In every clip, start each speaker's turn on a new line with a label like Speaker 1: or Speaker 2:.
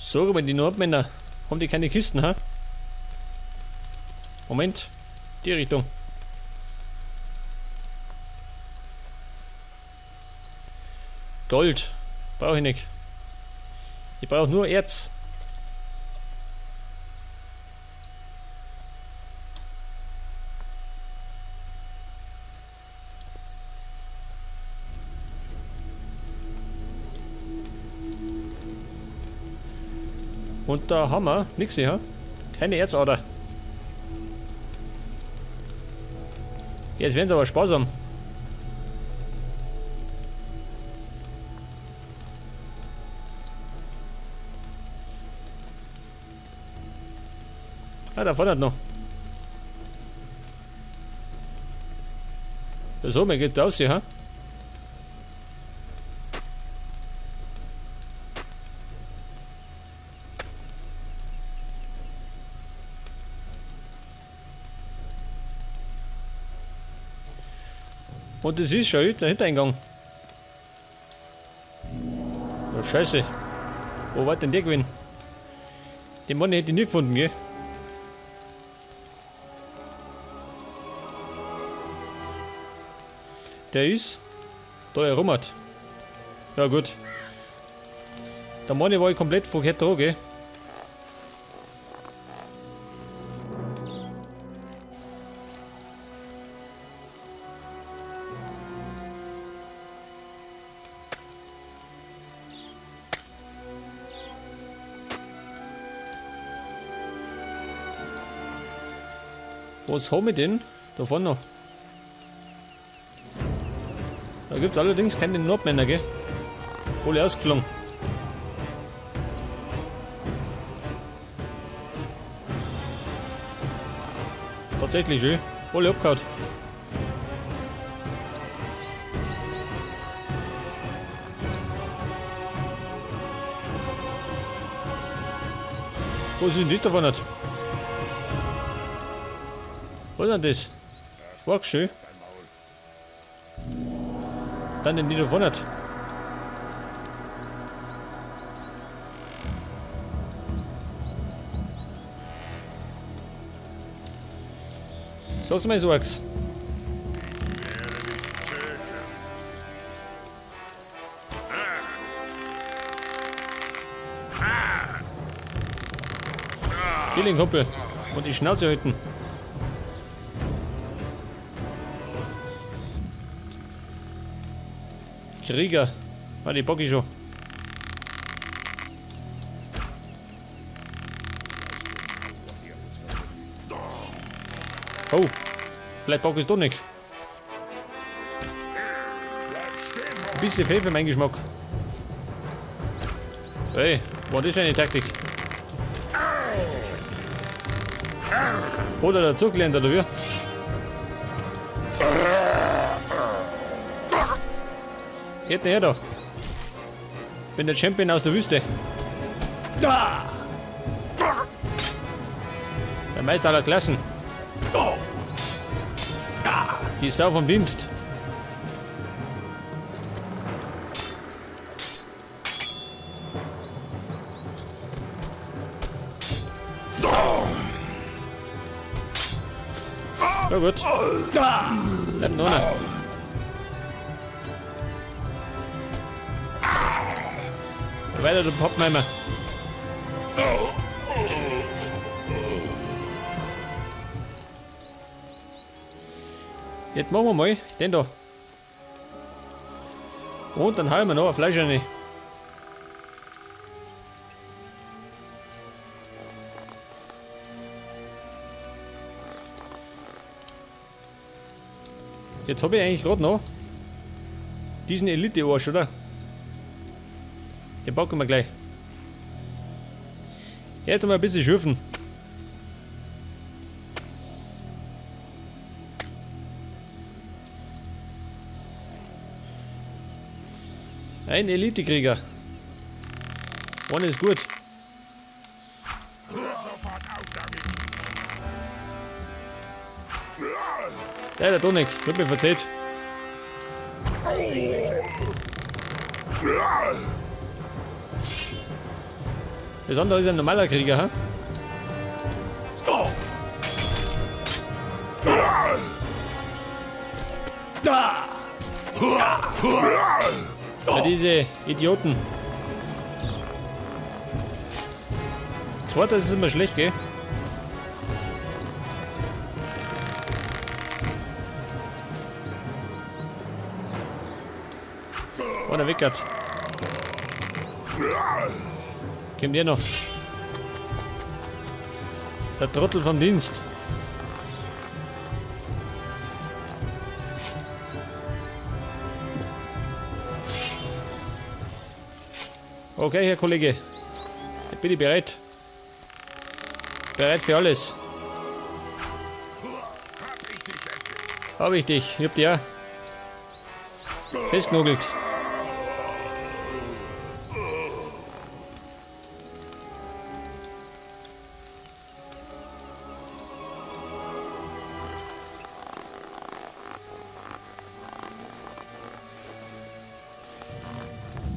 Speaker 1: Sag mal, die Nordmänner haben die keine Kisten, ha? Moment, die Richtung. Gold brauche ich nicht. Ich brauche nur Erz. Und da haben wir nichts hier. Keine Erzader. Jetzt werden sie aber sparsam. Ah, da vorne hat noch. So, mir geht aus hier, ha? Und das ist schon der Hintereingang. Oh, Scheiße. Wo war denn der gewesen? Den Mann hätte ich nie gefunden, gell? Der ist da herummert. Ja gut. Der Mann war ich komplett verkehrt dran, gell? Was haben wir denn da vorne noch? Da gibt es allerdings keine Nordmänner, gell? Alle ausgeflogen. Tatsächlich, schön. Alle abgehauen. Was ist denn das da vorne? Was ist denn das? War schön. Dann den die da vorne. Sag's mal so, Ax. Hier den Kumpel. Und die Schnauze halten. Krieger. Ah, die bock ich schon. Oh, vielleicht bock ich es doch nicht. Ein bisschen viel für meinen Geschmack. Hey, war das eine Taktik? Oder der Zugländer, oder wie? Geht her da. Bin der Champion aus der Wüste. Der Meister aller Klassen. Die Sau vom Dienst. Ja gut. Bleibt nur einer. Weiter, du Poppenheimer. Jetzt machen wir mal den da. Und dann hauen wir noch ein Fleisch rein. Jetzt habe ich eigentlich gerade noch diesen Elite-Arsch, oder? Den packen wir gleich. Jetzt mal ein bisschen schürfen. Ein Elite-Krieger. One ist gut. Ja, der Donik, wird mir verzählt. Das andere ist ein normaler Krieger, ha? Ja, diese Idioten. Zweiter ist immer schlecht, gell? Oh, der Wickert. Kommt der noch? Der Trottel vom Dienst. Okay, Herr Kollege. Jetzt bin ich bereit. Bereit für alles. Hab ich dich. Ich hab dich auch festgenagelt.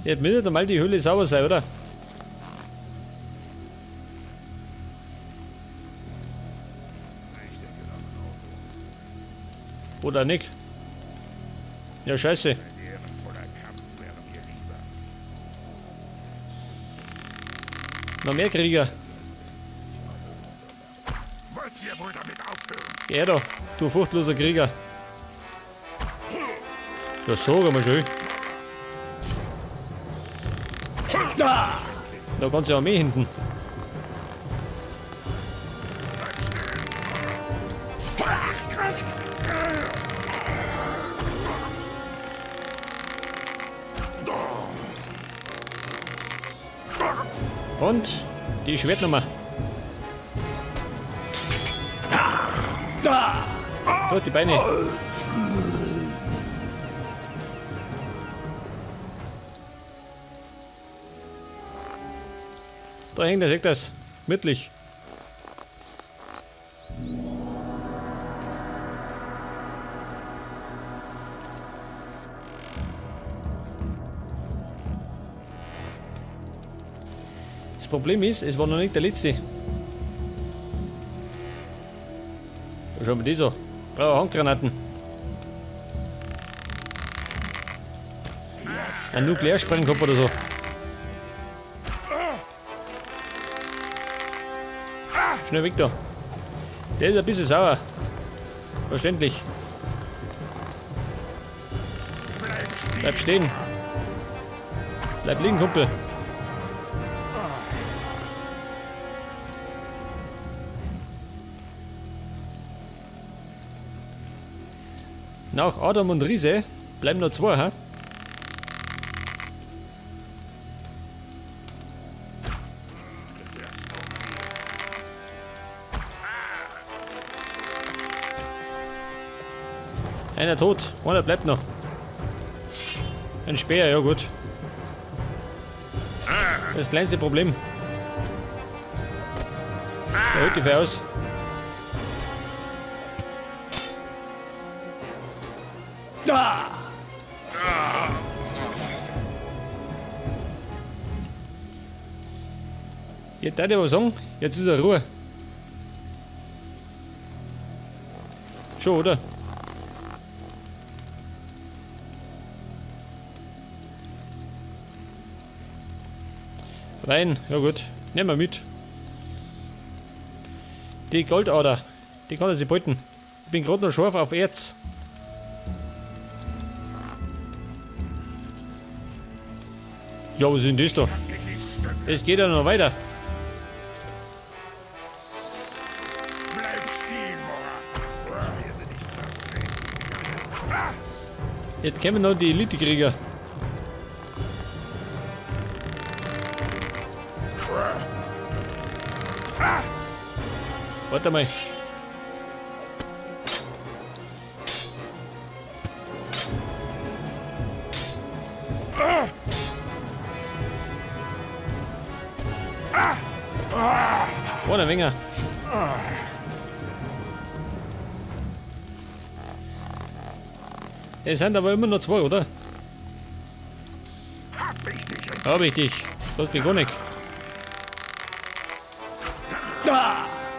Speaker 1: Jetzt müsste mal die Höhle sauber sein, oder? Oder nicht? Ja, scheiße. Noch mehr Krieger. Ja da, du furchtloser Krieger. Ja, so mal schön. Da kannst du ja mehr hinten. Und die Schwertnummer. Durch die Beine. Da hängt der, seht das. Mittlich. Das Problem ist, es war noch nicht der letzte. Da schauen wir die so. Brauche Handgranaten. Ein Nuklearsprengkopf oder so. Schnell weg da. Der ist ein bisschen sauer. Verständlich. Bleib stehen. Bleib liegen, Kumpel. Nach Adam und Riese bleiben noch zwei, hä? Einer tot, einer bleibt noch. Ein Speer, ja gut. Das kleinste Problem. Der holt die aus. Jetzt darf ich aber sagen, jetzt ist er Ruhe. Schon, oder? Wein, ja gut, nehmen wir mit. Die Goldader, die kann er sich beuten. Ich bin gerade noch scharf auf Erz. Ja, was ist denn das da? Es geht ja noch weiter. Jetzt kommen noch die Elite-Krieger. Warte mal. Oh, der Winger. Es sind aber immer noch zwei, oder? Hab ich dich. Hab ich dich. Das bin gar nicht.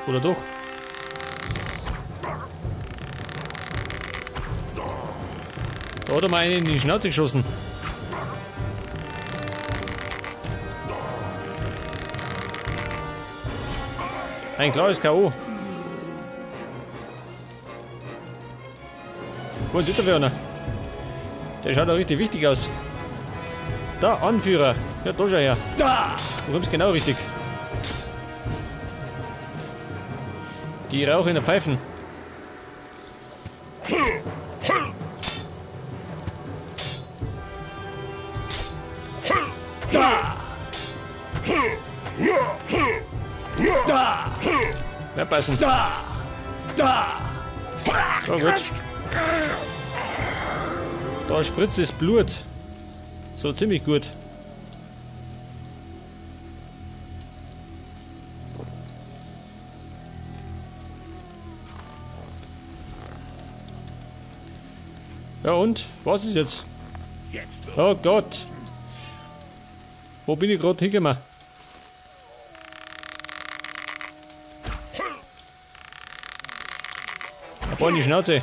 Speaker 1: Oder doch? Da hat er mal einen in die Schnauze geschossen. Ein klares K.O. Wo ist der für einer? Der schaut auch richtig wichtig aus. Da, Anführer. Ja, da schau her. Du kommst genau richtig. Die rauchen in der Pfeifen. Mehr passen. So gut. Da spritzt das Blut. So ziemlich gut. Ja und? Was ist jetzt? Oh Gott! Wo bin ich gerade hingekommen? Ein paar in die Schnauze.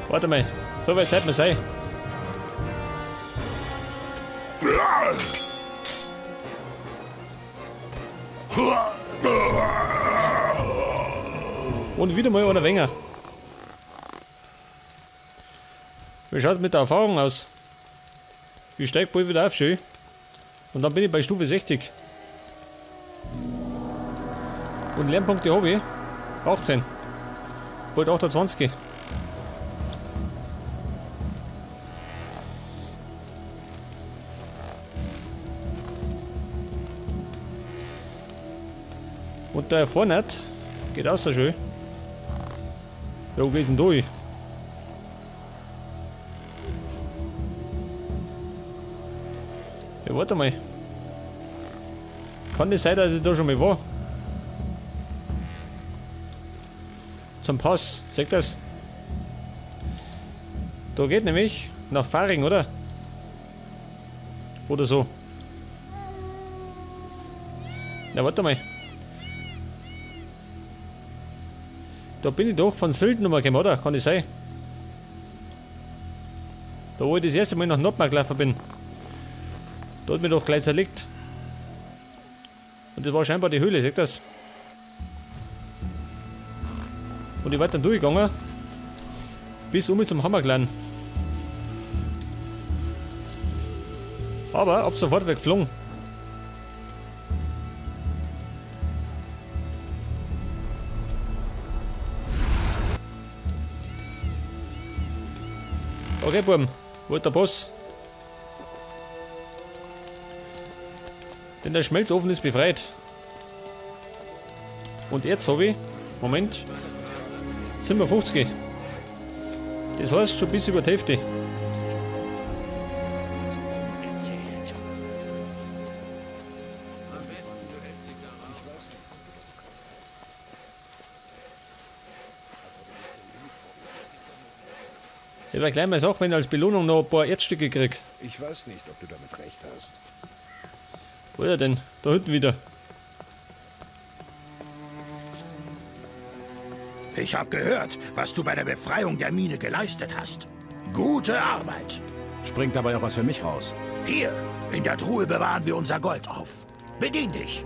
Speaker 1: Warte mal, so weit Zeit muss sein. Und wieder mal einer Wenger. Wie schaut es mit der Erfahrung aus? Ich steig bald wieder auf, schön. Und dann bin ich bei Stufe 60. Und Lernpunkte habe ich 18. Bald 28. Und da vorne geht auch so schön. Ja, wo geht's denn durch? Ja, warte mal. Kann das sein, dass ich da schon mal war? Zum Pass, seht das? Da geht nämlich nach Faring, oder? Oder so. Na, warte mal. Da bin ich doch von Sylt nochmal gekommen, oder? Kann das sein? Da wo ich das erste Mal nach Nordmark gelaufen bin. Da hat mich doch gleich zerlegt. Und das war scheinbar die Höhle, seht das? Und ich war dann durchgegangen. Bis um zum Hammerclan. Aber ab sofort weggeflogen. Okay, Buben, wo ist der Boss? Denn der Schmelzofen ist befreit. Und jetzt habe ich, Moment, 57. Das heißt schon bis über die Hälfte. Ich werde gleich mal sagen, wenn ich als Belohnung noch ein paar Erzstücke krieg.
Speaker 2: Ich weiß nicht, ob du damit recht hast.
Speaker 1: Wo ist er denn? Da hinten wieder.
Speaker 3: Ich habe gehört, was du bei der Befreiung der Mine geleistet hast. Gute Arbeit.
Speaker 4: Springt dabei auch was für mich raus.
Speaker 3: Hier, in der Truhe bewahren wir unser Gold auf. Bedien dich.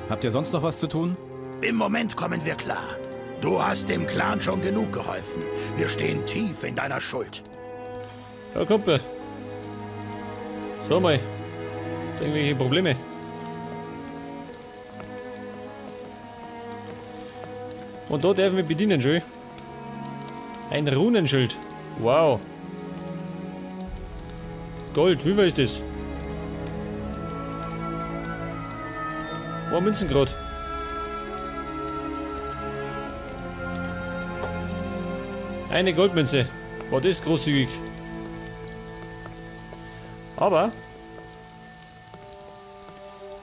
Speaker 4: Habt ihr sonst noch was zu tun?
Speaker 3: Im Moment kommen wir klar. Du hast dem Clan schon genug geholfen. Wir stehen tief in deiner Schuld.
Speaker 1: Ja, Kumpel. So mal. Irgendwelche Probleme. Und da dürfen wir bedienen, schön. Ein Runenschild. Wow. Gold, wie viel ist das? Wo Münzen gerade? Eine Goldmünze. War das großzügig. Aber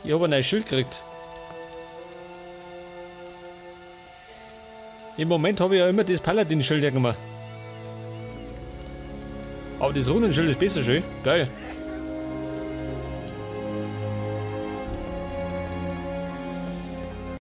Speaker 1: ich habe ein neues Schild gekriegt. Im Moment habe ich ja immer das Paladin-Schild gemacht. Aber das Runenschild ist besser schön. Geil.